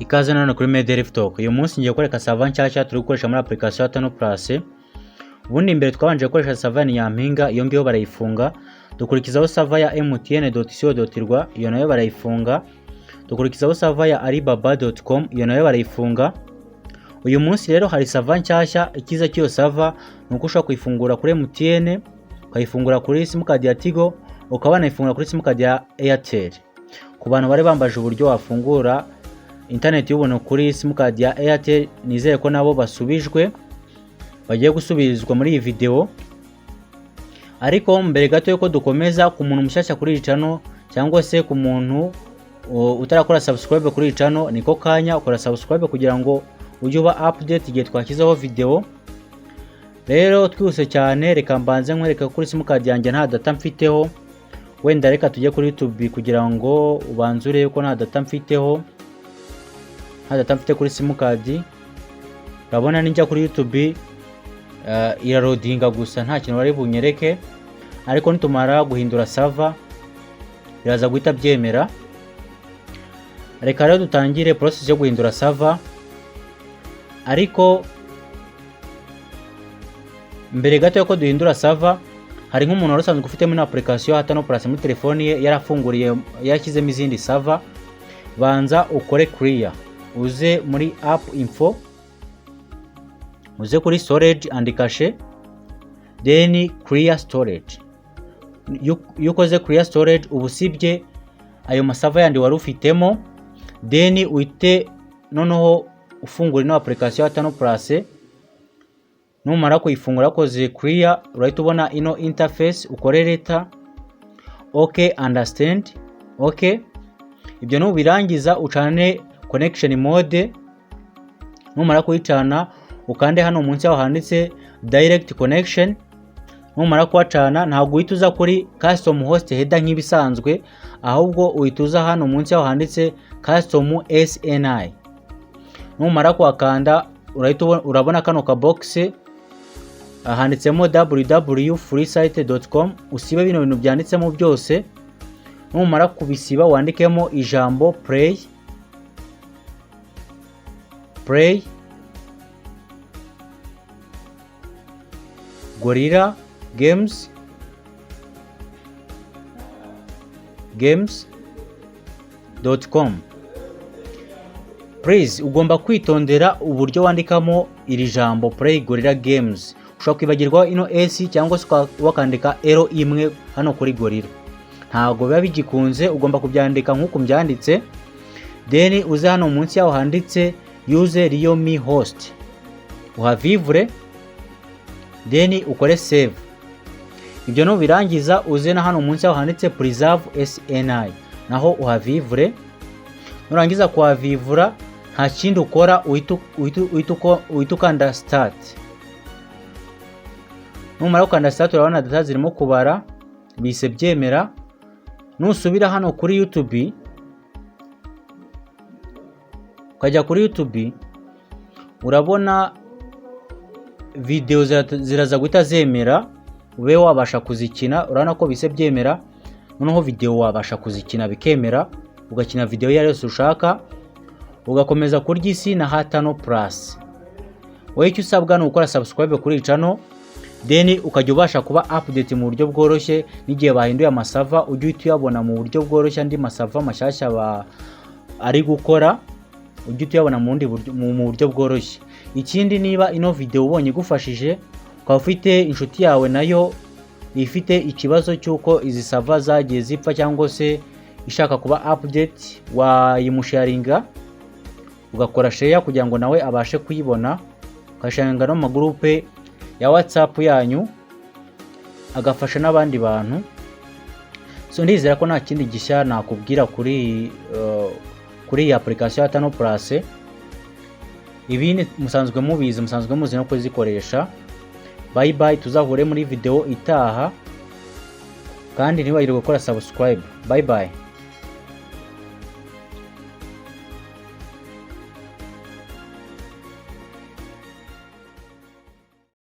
Ikaze nanone kuri Medelive Talk. Uyu munsi ngiye kwereka server nshyashya turi gukoresha muri application ya Tano Plus. Ubundi mbere twabanje gukoresha server ya Nyampinga, iyo ngiyo barayifunga. Dukurikizaho server ya mtn.co.rw, iyo nayo barayifunga. Dukurikizaho server ya alibaba.com, iyo nayo barayifunga. Uyu munsi rero hari server nshyashya. Icyiza cy'iyo server ni uko ushobora kuyifungura kuri MTN, ukayifungura kuri simukadi ya Tigo, ukaba wanayifungura kuri simukadi ya Airtel. Ku bantu bari bambaje uburyo wafungura interineti y'ubuntu kuri simukadi ya Airtel, nizere ko nabo basubijwe, bagiye gusubizwa muri iyi video. Ariko mbere gato yuko dukomeza, ku muntu mushyashya kuri iyi channel cyangwa se ku muntu utarakora subscribe kuri iyi channel, niko kanya ukora subscribe kugira ngo ujye uba update igihe twashyizeho video. Rero twihuse cyane, reka mbanze nkwereka kuri simukadi yanjye nta data mfiteho. Wenda reka tujye kuri YouTube kugira ngo ubanze urebe ko nta data mfiteho, nta data mfite kuri simukadi. Urabona nijya kuri YouTube iraloadinga gusa, nta kintu bari bunyereke. Ariko nitumara guhindura server biraza guhita byemera. Reka rero dutangire process yo guhindura server. Ariko mbere gato yuko duhindura server, hari nk'umuntu wari usanzwe ufitemo ino application ya Tano Plus muri telefoni ye, yarafunguriye, yarashyizemo izindi server. Banza ukore clear, uze muri app info, uze kuri storage and cache, then clear storage. Iyo ukoze clear storage, uba usibye ayo maserver yandi wari ufitemo. Then uhite noneho ufungura ino application ya Tano Plus. Numara kuyifungura wakoze clear, urahita ubona ino interface, ukore later, okay, understand, okay. Ibyo nubirangiza ucane connection mode. Numara kuyicana, ukande hano munsi yaho handitse direct connection. Numara kuhacana, ntabwo uhita uza kuri custom host header nk'ibisanzwe, ahubwo uhita uza hano munsi yaho handitse custom SNI. Numara kuhakanda, urahita urabona kano ka box handitsemo www.freesite.com. Usibe bino bintu byanditsemo byose. Numara kubisiba, wandikemo ijambo play, play gorilla games, games.com. Please, ugomba kwitondera uburyo wandikamo iri jambo play gorilla games. Ushobora kwibagirwa ino s cyangwa se wakandika l imwe hano kuri gorilla, ntabwo biba bigikunze. Ugomba kubyandika nk'uku mbyanditse. Then uze hano munsi yaho handitse use realme host, uhavivure, then ukore save. Ibyo nubirangiza, uze na hano munsi yaho handitse preserve SNI, naho uhavivure. Nurangiza kuhavivura, nta kindi ukora, uhita ukanda start. Numara gukanda start, urabona data zirimo kubara, bise byemera. Nusubira hano kuri YouTube, ukajya kuri YouTube, urabona video ziraza guhita zemera, ube wabasha kuzikina. Urabona ko bise byemera. Noneho video wabasha kuzikina bikemera, ugakina video iyo ari yose ushaka, ugakomeza kurya isi na Hatano Plus. Wowe icyo usabwa ni ugukora subscribe kuri iyi channel, then ukajya ubasha kuba update mu buryo bworoshye. N'igihe bahinduye amaserver, ujye uhita uyabona mu buryo bworoshye. Andi maserver mashyashya ari gukora, ujye uyabona mu bundi buryo, mu buryo bworoshye. Ikindi, niba ino video ubonye igufashije, ukaba ufite inshuti yawe nayo ifite ikibazo cy'uko izi server zagiye zipfa cyangwa se ishaka kuba update, wayimusharinga, ugakora share kugira ngo nawe abashe kuyibona, ukasharinga no mu magurupe ya WhatsApp yanyu, agafasha n'abandi bantu. So ndizera ko nta kindi gishya nakubwira kuri iyi application ya Tano Plus. Ibindi musanzwe mubizi, musanzwe muzi no kuzikoresha. Bye bye, tuzahure muri video itaha, kandi ntiwibagirwe gukora subscribe. Bye bye.